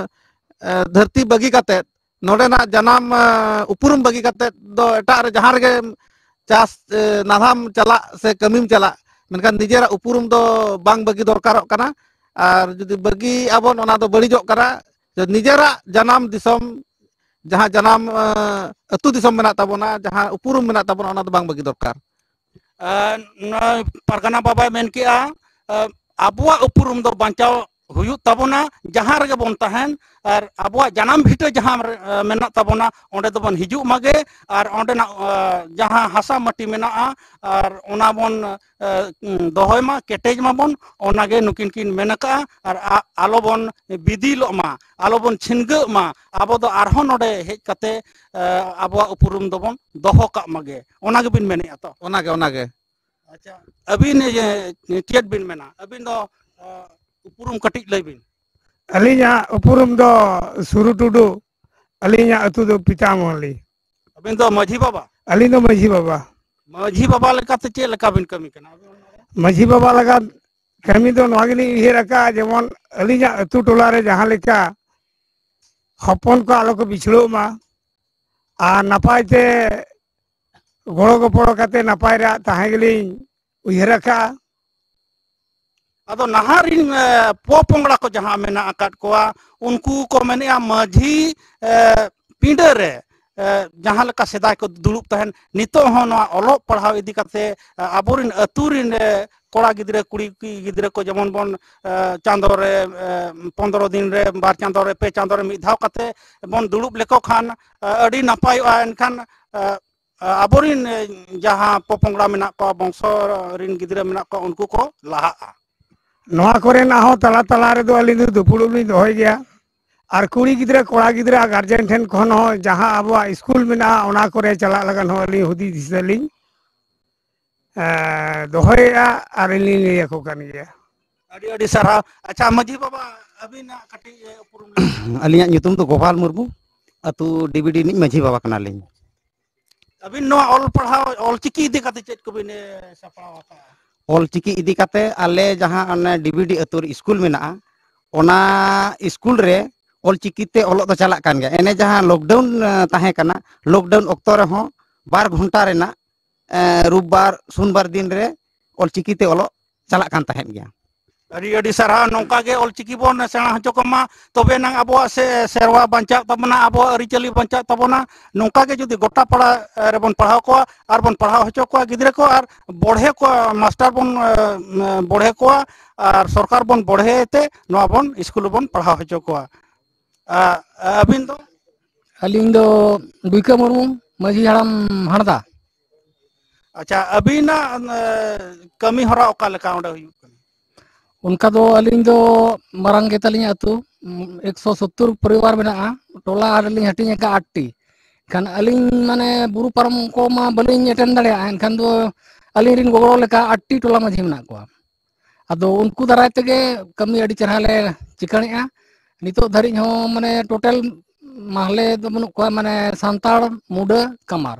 ᱮ, ᱫᱷᱟᱹᱨᱛᱤ ᱵᱟᱹᱜᱤ ᱠᱟᱛᱮᱫ, ᱱᱚᱰᱮᱱᱟᱜ ᱡᱟᱱᱟᱢ, ᱮ, ᱩᱯᱨᱩᱢ ᱵᱟᱹᱜᱤ ᱠᱟᱛᱮᱫ ᱫᱚ ᱮᱴᱟᱜ ᱨᱮ ᱡᱟᱦᱟᱸ ᱨᱮᱜᱮ ᱪᱟᱥ, ᱮ, ᱱᱟᱞᱦᱟᱢ ᱪᱟᱞᱟᱜ ᱥᱮ ᱠᱟᱹᱢᱤᱢ ᱪᱟᱞᱟᱜ, ᱢᱮᱱᱠᱷᱟᱱ ᱱᱤᱡᱮᱨᱟᱜ ᱩᱯᱨᱩᱢ ᱫᱚ ᱵᱟᱝ ᱵᱟᱹᱜᱤ ᱫᱚᱨᱠᱟᱨᱚᱜ ᱠᱟᱱᱟ᱾ ᱟᱨ ᱡᱩᱫᱤ ᱵᱟᱹᱜᱤᱭᱮᱫᱼᱟ ᱵᱚᱱ, ᱚᱱᱟ ᱫᱚ ᱵᱟᱹᱲᱤᱡᱚᱜ ᱠᱟᱱᱟ᱾ ᱡᱮ ᱱᱤᱡᱮᱨᱟᱜ ᱡᱟᱱᱟᱢ ᱫᱤᱥᱚᱢ, ᱡᱟᱦᱟᱸ ᱡᱟᱱᱟᱢ, ᱮ, ᱟᱹᱛᱩ ᱫᱤᱥᱚᱢ ᱢᱮᱱᱟᱜ ᱛᱟᱵᱚᱱᱟ, ᱡᱟᱦᱟᱸ ᱩᱯᱨᱩᱢ ᱢᱮᱱᱟᱜ ᱛᱟᱵᱚᱱᱟ, ᱚᱱᱟ ᱫᱚ ᱵᱟᱝ ᱵᱟᱹᱜᱤ ᱫᱚᱨᱠᱟᱨ᱾ ᱮ, ᱱᱚᱜᱼᱚᱭ ᱯᱟᱨᱜᱟᱱᱟ ᱵᱟᱵᱟᱭ ᱢᱮᱱ ᱠᱮᱜᱼᱟ, ᱮ, ᱟᱵᱚᱣᱟᱜ ᱩᱯᱨᱩᱢ ᱫᱚ ᱵᱟᱧᱪᱟᱣ ᱦᱩᱭᱩᱜ ᱛᱟᱵᱚᱱᱟ, ᱡᱟᱦᱟᱸ ᱨᱮᱜᱮ ᱵᱚᱱ ᱛᱟᱦᱮᱱ, ᱟᱨ ᱟᱵᱚᱣᱟᱜ ᱡᱟᱱᱟᱢ ᱵᱷᱤᱴᱟᱹ ᱡᱟᱦᱟᱸ ᱨᱮ, ᱮ, ᱢᱮᱱᱟᱜ ᱛᱟᱵᱚᱱᱟ, ᱚᱸᱰᱮ ᱫᱚᱵᱚᱱ ᱦᱤᱡᱩᱜ ᱢᱟᱜᱮ, ᱟᱨ ᱚᱸᱰᱮᱱᱟᱜ, ᱮ, ᱡᱟᱦᱟᱸ ᱦᱟᱥᱟ ᱢᱟᱹᱴᱤ ᱢᱮᱱᱟᱜᱼᱟ, ᱟᱨ ᱚᱱᱟ ᱵᱚᱱ, ᱮ, ᱫᱚᱦᱚᱭ ᱢᱟ, ᱠᱮᱴᱮᱡ ᱢᱟᱵᱚᱱ, ᱚᱱᱟᱜᱮ ᱱᱩᱠᱤᱱ ᱠᱤᱱ ᱢᱮᱱ ᱟᱠᱟᱜᱼᱟ᱾ ᱟᱨ ᱟ-, ᱟᱞᱚᱵᱚᱱ ᱵᱤᱫᱤᱞᱚᱜ ᱢᱟ, ᱟᱞᱚᱵᱚᱱ ᱪᱷᱤᱱᱜᱟᱹᱜ ᱢᱟ, ᱟᱵᱚ ᱫᱚ ᱟᱨᱦᱚᱸ ᱱᱚᱰᱮ ᱦᱮᱡ ᱠᱟᱛᱮ, ᱮ, ᱟᱵᱚᱣᱟᱜ ᱩᱯᱨᱩᱢ ᱫᱚᱵᱚᱱ ᱫᱚᱦᱚ ᱠᱟᱜ ᱢᱟᱜᱮ, ᱚᱱᱟ ᱜᱮᱵᱤᱱ ᱢᱮᱱᱮᱫᱼᱟ ᱛᱚ? ᱚᱱᱟᱜᱮ, ᱚᱱᱟᱜᱮ᱾ ᱟᱪᱪᱷᱟ, ᱟᱹᱵᱤᱱ ᱡᱮ ᱪᱮᱫ ᱵᱤᱱ ᱢᱮᱱᱟ? ᱟᱹᱵᱤᱱ ᱫᱚ, ᱟ, ᱩᱯᱨᱩᱢ ᱠᱟᱹᱴᱤᱡ ᱞᱟᱹᱭ ᱵᱤᱱ᱾ ᱟᱹᱞᱤᱧᱟᱜ ᱩᱯᱨᱩᱢ ᱫᱚ ᱥᱩᱨᱩ ᱴᱩᱰᱩ, ᱟᱹᱞᱤᱧᱟᱜ ᱟᱹᱛᱩ ᱫᱚ ᱯᱤᱛᱟᱢᱚᱦᱚᱞᱤ᱾ ᱟᱹᱵᱤᱱ ᱫᱚ ᱢᱟᱹᱡᱷᱤ ᱵᱟᱵᱟ? ᱟᱹᱞᱤᱧ ᱫᱚ ᱢᱟᱹᱡᱷᱤ ᱵᱟᱵᱟ᱾ ᱢᱟᱹᱡᱷᱤ ᱵᱟᱵᱟ ᱞᱮᱠᱟᱛᱮ ᱪᱮᱫ ᱞᱮᱠᱟ ᱵᱤᱱ ᱠᱟᱹᱢᱤ ᱠᱟᱱᱟ? ᱢᱟᱹᱡᱷᱤ ᱵᱟᱵᱟ ᱞᱮᱠᱟ ᱠᱟᱹᱢᱤ ᱫᱚ ᱱᱚᱣᱟ ᱜᱮᱞᱤᱧ ᱩᱭᱦᱟᱹᱨ ᱟᱠᱟᱫᱼᱟ, ᱡᱮᱢᱚᱱ ᱟᱹᱞᱤᱧᱟᱜ ᱟᱹᱛᱩ ᱴᱚᱞᱟ ᱨᱮ ᱡᱟᱦᱟᱸ ᱞᱮᱠᱟ ᱦᱚᱯᱚᱱ ᱠᱚ ᱟᱞᱚ ᱠᱚ ᱵᱤᱪᱷᱲᱟᱹᱜ ᱢᱟ, ᱟᱨ ᱱᱟᱯᱟᱭ ᱛᱮ ᱜᱚᱲᱚ ᱜᱚᱯᱚᱲᱚ ᱠᱟᱛᱮ ᱱᱟᱯᱟᱭ ᱨᱮ ᱛᱟᱦᱮᱸ ᱜᱮᱞᱤᱧ ᱩᱭᱦᱟᱹᱨ ᱟᱠᱟᱫᱼᱟ᱾ ᱟᱫᱚ ᱱᱟᱦᱟᱜ ᱨᱤᱱ, ᱮ, ᱯᱚᱯᱚᱝᱲᱟ ᱠᱚ ᱡᱟᱦᱟᱸ ᱢᱮᱱᱟᱜ ᱟᱠᱟᱫ ᱠᱚᱣᱟ, ᱩᱱᱠᱩ ᱠᱚ ᱢᱮᱱᱮᱜᱼᱟ ᱢᱟᱹᱡᱷᱤ, ᱮ, ᱯᱤᱸᱰᱟᱹ ᱨᱮ, ᱮ, ᱡᱟᱦᱟᱸ ᱞᱮᱠᱟ ᱥᱮᱫᱟᱭ ᱠᱚ ᱫᱩᱲᱩᱵ ᱛᱟᱦᱮᱱ, ᱱᱤᱛᱚᱜ ᱦᱚᱸ ᱱᱚᱣᱟ ᱚᱞᱚᱜ ᱯᱟᱲᱦᱟᱣ ᱤᱫᱤ ᱠᱟᱛᱮ, ᱮ, ᱟᱵᱚᱨᱤᱱ ᱟᱹᱛᱩ ᱨᱤᱱ, ᱮ, ᱠᱚᱲᱟ ᱜᱤᱫᱽᱨᱟᱹ, ᱠᱩᱲᱤ ᱜᱤᱫᱽᱨᱟᱹ ᱠᱚ ᱡᱮᱢᱚᱱ ᱵᱚᱱ, ᱮ, ᱪᱟᱸᱫᱚ ᱨᱮ, ᱮ, ᱯᱚᱱᱫᱽᱨᱚ ᱫᱤᱱ ᱨᱮ, ᱵᱟᱨ ᱪᱟᱸᱫᱚ ᱨᱮ, ᱯᱮ ᱪᱟᱸᱫᱚ ᱨᱮ ᱢᱤᱫ ᱫᱷᱟᱣ ᱠᱟᱛᱮ ᱵᱚᱱ ᱫᱩᱲᱩᱵ ᱞᱮᱠᱚ ᱠᱷᱟᱱ, ᱮ, ᱟᱹᱰᱤ ᱱᱟᱯᱟᱭᱚᱜᱼᱟ᱾ ᱮᱱᱠᱷᱟᱱ, ᱮ, ᱟᱵᱚᱨᱤᱱ, ᱮ, ᱡᱟᱦᱟᱸ ᱯᱚᱯᱚᱝᱲᱟ ᱢᱮᱱᱟᱜ ᱠᱚᱣᱟ, ᱵᱚᱝᱥᱚ ᱨᱤᱱ ᱜᱤᱫᱽᱨᱟᱹ ᱢᱮᱱᱟᱜ ᱠᱚᱣᱟ, ᱩᱱᱠᱩ ᱠᱚ ᱞᱟᱦᱟᱜᱼᱟ᱾ ᱱᱚᱣᱟ ᱠᱚᱨᱮᱱᱟᱜ ᱦᱚᱸ ᱛᱟᱞᱟ ᱛᱟᱞᱟ ᱨᱮᱫᱚ ᱟᱹᱞᱤᱧ ᱫᱚ ᱫᱩᱯᱲᱩᱵ ᱞᱤᱧ ᱫᱚᱦᱚᱭ ᱜᱮᱭᱟ᱾ ᱟᱨ ᱠᱩᱲᱤ ᱜᱤᱫᱽᱨᱟᱹ, ᱠᱚᱲᱟ ᱜᱤᱫᱽᱨᱟᱹ ᱟᱨ ᱜᱟᱨᱡᱮᱱ ᱴᱷᱮᱱ ᱠᱷᱚᱱ ᱦᱚᱸ ᱡᱟᱦᱟᱸ ᱟᱵᱚᱣᱟᱜ ᱥᱠᱩᱞ ᱢᱮᱱᱟᱜᱼᱟ, ᱚᱱᱟ ᱠᱚᱨᱮ ᱪᱟᱞᱟᱜ ᱞᱟᱹᱜᱤᱫ ᱦᱚᱸ ᱟᱹᱞᱤᱧ ᱦᱩᱫᱤᱥ ᱫᱤᱥᱟᱹ ᱞᱤᱧ, ᱮ, ᱫᱚᱦᱚᱭᱮᱫᱼᱟ ᱟᱨ ᱟᱹᱞᱤᱧ ᱞᱤᱧ ᱞᱟᱹᱭ ᱟᱠᱚ ᱠᱟᱱ ᱜᱮᱭᱟ᱾ ᱟᱹᱰᱤ ᱟᱹᱰᱤ ᱥᱟᱨᱦᱟᱣ᱾ ᱟᱪᱪᱷᱟ, ᱢᱟᱹᱡᱷᱤ ᱵᱟᱵᱟ, ᱟᱹᱵᱤᱱᱟᱜ ᱠᱟᱹᱴᱤᱡ, ᱮ, ᱩᱯᱨᱩᱢ ᱞᱟᱹᱭ ᱵᱤᱱ᱾ ᱟᱹᱞᱤᱧᱟᱜ ᱧᱩᱛᱩᱢ ᱫᱚ ᱜᱳᱯᱟᱞ ᱢᱩᱨᱢᱩ, ᱟᱹᱛᱩ ᱰᱤᱵᱤᱰᱤ ᱨᱤᱱᱤᱡ ᱢᱟᱹᱡᱷᱤ ᱵᱟᱵᱟ ᱠᱟᱱᱟᱞᱤᱧ᱾ ᱟᱹᱵᱤᱱ ᱱᱚᱣᱟ ᱚᱞ ᱯᱟᱲᱦᱟᱣ, ᱚᱞᱪᱤᱠᱤ ᱤᱫᱤ ᱠᱟᱛᱮ ᱪᱮᱫ ᱠᱚᱵᱤᱱ, ᱮ, ᱥᱟᱯᱲᱟᱣ ᱟᱠᱟᱫᱼᱟ? ᱚᱞᱪᱤᱠᱤ ᱤᱫᱤ ᱠᱟᱛᱮ ᱟᱞᱮ ᱡᱟᱦᱟᱸ ᱚᱱᱮ ᱰᱤᱵᱤᱰᱤ ᱟᱹᱛᱩ ᱨᱮ ᱥᱠᱩᱞ ᱢᱮᱱᱟᱜᱼᱟ, ᱚᱱᱟ ᱥᱠᱩᱞ ᱨᱮ ᱚᱞᱪᱤᱠᱤ ᱛᱮ ᱚᱞᱚᱜ ᱫᱚ ᱪᱟᱞᱟᱜ ᱠᱟᱱ ᱜᱮᱭᱟ᱾ ᱮᱱᱮ ᱡᱟᱦᱟᱸ ᱞᱚᱠᱰᱟᱣᱩᱱ ᱛᱟᱦᱮᱸ ᱠᱟᱱᱟ, ᱞᱚᱠᱰᱟᱣᱩᱱ ᱚᱠᱛᱚ ᱨᱮᱦᱚᱸ ᱵᱟᱨ ᱜᱷᱚᱱᱴᱟ ᱨᱮᱱᱟᱜ ᱨᱳᱵᱵᱟᱨ ᱥᱳᱢᱵᱟᱨ ᱫᱤᱱ ᱨᱮ ᱚᱞᱪᱤᱠᱤ ᱛᱮ ᱚᱞᱚᱜ ᱪᱟᱞᱟᱜ ᱠᱟᱱ ᱛᱟᱦᱮᱸᱫ ᱜᱮᱭᱟ᱾ ᱟᱹᱰᱤ ᱟᱹᱰᱤ ᱥᱟᱨᱦᱟᱣ᱾ ᱱᱚᱝᱠᱟ ᱜᱮ ᱚᱞᱪᱤᱠᱤ ᱵᱚᱱ ᱥᱮᱬᱟ ᱦᱚᱪᱚ ᱠᱚᱢᱟ, ᱛᱚᱵᱮ ᱮᱱᱟᱝ ᱟᱵᱚᱣᱟᱜ ᱥᱮ ᱥᱮᱨᱣᱟ ᱵᱟᱧᱪᱟᱜ ᱛᱟᱵᱚᱱᱟ, ᱟᱵᱚᱣᱟᱜ ᱟᱹᱨᱤᱪᱟᱹᱞᱤ ᱵᱟᱧᱪᱟᱜ ᱛᱟᱵᱚᱱᱟ᱾ ᱱᱚᱝᱠᱟ ᱜᱮ ᱡᱩᱫᱤ ᱜᱚᱴᱟ ᱯᱟᱲᱟ ᱨᱮᱵᱚᱱ ᱯᱟᱲᱦᱟᱣ ᱠᱚᱣᱟ ᱟᱨ ᱵᱚᱱ ᱯᱟᱲᱦᱟᱣ ᱦᱚᱪᱚ ᱠᱚᱣᱟ ᱜᱤᱫᱽᱨᱟᱹ ᱠᱚ, ᱟᱨ ᱵᱚᱲᱦᱮ ᱠᱚᱣᱟ ᱢᱟᱥᱴᱟᱨ ᱵᱚᱱ ᱵᱚᱲᱦᱮ ᱠᱚᱣᱟ ᱟᱨ ᱥᱚᱨᱠᱟᱨ ᱵᱚᱱ ᱵᱚᱲᱦᱮ ᱛᱮ ᱱᱚᱣᱟ ᱵᱚᱱ ᱥᱠᱩᱞ ᱵᱚᱱ ᱯᱟᱲᱦᱟᱣ ᱦᱚᱪᱚ ᱠᱚᱣᱟ᱾ ᱟᱹᱵᱤᱱ ᱫᱚ? ᱟᱹᱞᱤᱧ ᱫᱚ ᱰᱩᱭᱠᱟᱹ ᱢᱩᱨᱢᱩ, ᱢᱟᱹᱡᱷᱤ ᱦᱟᱲᱟᱢ ᱦᱟᱲᱫᱟ᱾ ᱟᱪᱪᱷᱟ, ᱟᱹᱵᱤᱱᱟᱜ ᱠᱟᱹᱢᱤ ᱦᱚᱨᱟ ᱚᱠᱟ ᱞᱮᱠᱟ ᱚᱸᱰᱮ ᱦᱩᱭᱩᱜ ᱠᱟᱱᱟ? ᱚᱱᱠᱟ ᱫᱚ ᱟᱹᱞᱤᱧ ᱫᱚ ᱢᱟᱨᱟᱝ ᱜᱮᱛᱟᱞᱤᱧᱟ ᱟᱹᱛᱩ, ᱮᱠᱥᱚ ᱥᱚᱛᱛᱚᱨ ᱯᱚᱨᱤᱵᱟᱨ ᱢᱮᱱᱟᱜᱼᱟ᱾ ᱴᱚᱞᱟ ᱨᱮᱞᱤᱧ ᱦᱟᱹᱴᱤᱧ ᱟᱠᱟᱫᱼᱟ ᱟᱴ ᱴᱤ᱾ ᱮᱱᱠᱷᱟᱱ ᱟᱹᱞᱤᱧ ᱢᱟᱱᱮ ᱵᱩᱨᱩ ᱯᱟᱨᱚᱢ ᱠᱚᱢᱟ ᱵᱟᱹᱞᱤᱧ ᱮᱴᱮᱱ ᱫᱟᱲᱮᱭᱟᱜᱼᱟ, ᱮᱱᱠᱷᱟᱱ ᱫᱚ ᱟᱹᱞᱤᱧ ᱨᱮᱱ ᱜᱚᱲᱚ ᱞᱮᱠᱟ ᱟᱴ ᱴᱤ ᱴᱚᱞᱟ ᱢᱟᱹᱡᱷᱤ ᱢᱮᱱᱟᱜ ᱠᱚᱣᱟ᱾ ᱟᱫᱚ ᱩᱱᱠᱩ ᱫᱟᱨᱟᱭ ᱛᱮᱜᱮ ᱠᱟᱹᱢᱤ ᱟᱹᱰᱤ ᱪᱮᱦᱨᱟ ᱞᱮ ᱪᱤᱠᱟᱹᱲᱮᱜᱼᱟ᱾ ᱱᱤᱛᱚᱜ ᱫᱷᱟᱹᱨᱤᱡ ᱦᱚᱸ ᱢᱟᱱᱮ ᱴᱳᱴᱟᱞ ᱢᱟᱦᱞᱮ ᱫᱚ ᱵᱟᱹᱱᱩᱜ ᱠᱚᱣᱟ, ᱢᱟᱱᱮ ᱥᱟᱱᱛᱟᱲ, ᱢᱩᱰᱟᱹ, ᱠᱟᱢᱟᱨ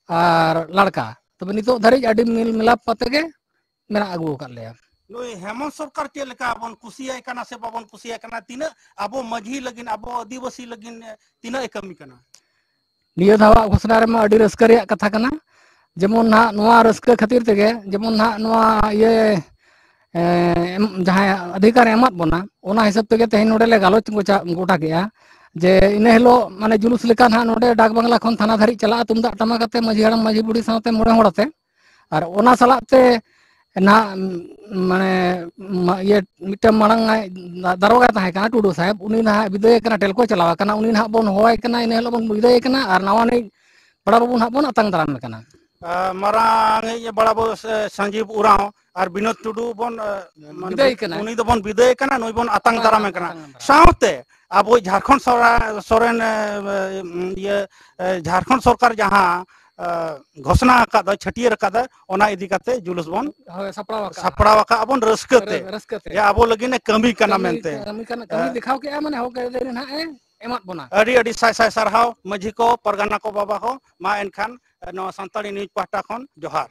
ᱟᱨ ᱞᱟᱲᱠᱟ᱾ ᱛᱚᱵᱮ ᱱᱤᱛᱚᱜ ᱫᱷᱟᱹᱨᱤᱡ ᱟᱹᱰᱤ ᱢᱤᱞ ᱢᱤᱞᱟᱯ ᱠᱟᱛᱮ ᱜᱮ ᱢᱮᱱᱟᱜ ᱟᱹᱜᱩ ᱟᱠᱟᱫ ᱞᱮᱭᱟ᱾ ᱱᱩᱭ ᱦᱮᱢᱚᱱᱛ ᱥᱚᱨᱠᱟᱨ ᱪᱮᱫ ᱞᱮᱠᱟ ᱵᱚᱱ ᱠᱩᱥᱤᱭᱟᱭ ᱠᱟᱱᱟ ᱥᱮ ᱵᱟᱵᱚᱱ ᱠᱩᱥᱤᱭᱟᱭ ᱠᱟᱱᱟ, ᱛᱤᱱᱟᱹᱜ ᱟᱵᱚ ᱢᱟᱹᱡᱷᱤ ᱞᱟᱹᱜᱤᱫ, ᱟᱵᱚ ᱟᱹᱫᱤᱵᱟᱹᱥᱤ ᱞᱟᱹᱜᱤᱫ ᱛᱤᱱᱟᱹᱜ ᱮ ᱠᱟᱹᱢᱤ ᱠᱟᱱᱟ? ᱱᱤᱭᱟᱹ ᱫᱷᱟᱣᱟᱜ ᱜᱷᱳᱥᱱᱟ ᱨᱮᱢᱟ ᱟᱹᱰᱤ ᱨᱟᱹᱥᱠᱟᱹ ᱨᱮᱭᱟᱜ ᱠᱟᱛᱷᱟ ᱠᱟᱱᱟ᱾ ᱡᱮᱢᱚᱱ ᱱᱟᱦᱟᱜ ᱱᱚᱣᱟ ᱨᱟᱹᱥᱠᱟᱹ ᱠᱷᱟᱹᱛᱤᱨ ᱛᱮᱜᱮ, ᱡᱮᱢᱚᱱ ᱱᱟᱦᱟᱜ ᱱᱚᱣᱟ ᱤᱭᱟᱹ ᱮᱸ, ᱮᱢ, ᱡᱟᱦᱟᱸᱭ ᱚᱫᱷᱤᱠᱟᱨ ᱮ ᱮᱢᱟᱫ ᱵᱚᱱᱟ, ᱚᱱᱟ ᱦᱤᱥᱟᱹᱵ ᱛᱮᱜᱮ ᱛᱮᱦᱮᱧ ᱱᱚᱰᱮ ᱞᱮ ᱜᱟᱞᱚᱪ ᱜᱚᱪᱟ-, ᱜᱚᱴᱟ ᱠᱮᱜᱼᱟ ᱡᱮ ᱤᱱᱟᱹ ᱦᱤᱞᱳᱜ ᱢᱟᱱᱮ ᱡᱩᱞᱩᱥ ᱞᱮᱠᱟ ᱱᱟᱦᱟᱜ ᱱᱚᱰᱮ ᱰᱟᱠ ᱵᱟᱝᱞᱟ ᱠᱷᱚᱱ ᱛᱷᱟᱱᱟ ᱫᱷᱟᱹᱨᱤᱡ ᱪᱟᱞᱟᱜᱼᱟ, ᱛᱩᱢᱫᱟᱜ ᱴᱟᱢᱟᱠ ᱟᱛᱮ ᱢᱟᱹᱡᱷᱤ ᱦᱟᱲᱟᱢ, ᱢᱟᱹᱡᱷᱤ ᱵᱩᱲᱦᱤ ᱥᱟᱶᱛᱮ ᱢᱚᱬᱮ ᱦᱚᱲ ᱟᱛᱮ᱾ ᱟᱨ ᱚᱱᱟ ᱥᱟᱞᱟᱜ ᱛᱮ ᱱᱟᱦᱟᱜ, ᱢᱟᱱᱮ, ᱢᱟ-, ᱤᱭᱟᱹ, ᱢᱤᱫᱴᱟᱝ ᱢᱟᱲᱟᱝ ᱟᱡ ᱫᱟ-, ᱫᱟᱨᱚᱜᱟᱭ ᱛᱟᱦᱮᱸ ᱠᱟᱱᱟ, ᱴᱩᱰᱩ ᱥᱟᱦᱮᱵᱽ, ᱩᱱᱤ ᱱᱟᱦᱟᱜ ᱵᱤᱫᱟᱹᱭᱮ ᱠᱟᱱᱟ, ᱴᱮᱞᱠᱚᱭ ᱪᱟᱞᱟᱣ ᱠᱟᱱᱟ, ᱩᱱᱤ ᱱᱟᱦᱟᱜ ᱵᱚᱱ ᱦᱚᱦᱚᱣᱟᱭ ᱠᱟᱱᱟ, ᱤᱱᱟᱹ ᱦᱤᱞᱳᱜ ᱵᱚᱱ ᱵᱤᱫᱟᱹᱭᱮ ᱠᱟᱱᱟ ᱟᱨ ᱱᱟᱣᱟ ᱱᱤᱡ ᱵᱟᱲᱟ ᱵᱟᱹᱵᱩ ᱱᱟᱦᱟᱜ ᱵᱚᱱ ᱟᱛᱟᱝ ᱫᱟᱨᱟᱢᱮ ᱠᱟᱱᱟ᱾ ᱟᱨ ᱢᱟᱨᱟᱝ ᱤᱡ ᱵᱟᱲᱟ ᱵᱟᱹᱵᱩ ᱥᱮ ᱥᱟᱸᱡᱤᱵ ᱩᱨᱟᱸᱣ ᱟᱨ ᱵᱤᱱᱳᱫ ᱴᱩᱰᱩ ᱵᱚᱱ, ᱮ, ᱢᱟᱱᱮ, ᱵᱤᱫᱟᱹᱭ ᱠᱟᱱᱟ᱾ ᱩᱱᱤ ᱫᱚᱵᱚᱱ ᱵᱤᱫᱟᱹᱭ ᱠᱟᱱᱟ, ᱱᱩᱭ ᱵᱚᱱ ᱟᱛᱟᱝ ᱟᱛᱟᱝ ᱫᱟᱨᱟᱢᱮ ᱫᱟᱨᱟᱢ, ᱠᱟᱱᱟ᱾ ᱟᱛᱟᱝ ᱫᱟᱨᱟᱢ᱾ ᱥᱟᱶᱛᱮ ᱟᱵᱚ ᱡᱷᱟᱲᱠᱷᱚᱸᱰ ᱥᱚᱨᱟ-, ᱥᱚᱨᱮᱱ, ᱮ, ᱤᱭᱟᱹ, ᱮ, ᱡᱷᱟᱲᱠᱷᱚᱸᱰ ᱥᱚᱨᱠᱟᱨ ᱡᱟᱦᱟᱸ, ᱮ, ᱜᱷᱳᱥᱱᱟ ᱟᱠᱟᱫ ᱫᱚ, ᱪᱷᱟᱹᱴᱭᱟᱹᱨ ᱟᱠᱟᱫ ᱫᱚ, ᱚᱱᱟ ᱤᱫᱤ ᱠᱟᱛᱮ ᱡᱩᱞᱩᱥ ᱵᱚᱱ ᱦᱳᱭ, ᱥᱟᱯᱲᱟᱣ ᱟᱠᱟᱫᱼᱟ᱾ ᱥᱟᱯᱲᱟᱣ ᱟᱠᱟᱫ ᱵᱚᱱ ᱨᱟᱹᱥᱠᱟᱹ ᱛᱮ᱾ ᱨᱟᱹ-, ᱨᱟᱹᱥᱠᱟᱹ ᱛᱮ᱾ ᱡᱮ ᱟᱵᱚ ᱞᱟᱹᱜᱤᱫ ᱮ ᱠᱟᱹᱢᱤ ᱠᱟᱱᱟ ᱠᱟᱹᱢᱤ, ᱢᱮᱱᱛᱮ᱾ ᱠᱟᱹᱢᱤ ᱠᱟᱱᱟ, ᱠᱟᱹᱢᱤ ᱮ, ᱫᱮᱠᱷᱟᱣ ᱠᱮᱫ ᱫᱚ ᱱᱟᱦᱟᱜ ᱮ ᱮᱢᱟᱫ ᱵᱚᱱᱟ᱾ ᱟᱹᱰᱤ ᱟᱹᱰᱤ ᱥᱟᱭ ᱥᱟᱭ ᱥᱟᱨᱦᱟᱣ ᱢᱟᱹᱡᱷᱤ ᱠᱚ, ᱯᱟᱨᱜᱟᱱᱟ ᱠᱚ, ᱵᱟᱵᱟ ᱠᱚ᱾ ᱢᱟ ᱮᱱᱠᱷᱟᱱ ᱱᱚᱣᱟ ᱥᱟᱱᱛᱟᱲᱤ ᱱᱤᱭᱩᱡᱽ ᱯᱟᱦᱴᱟ ᱠᱷᱚᱱ ᱡᱚᱦᱟᱨ᱾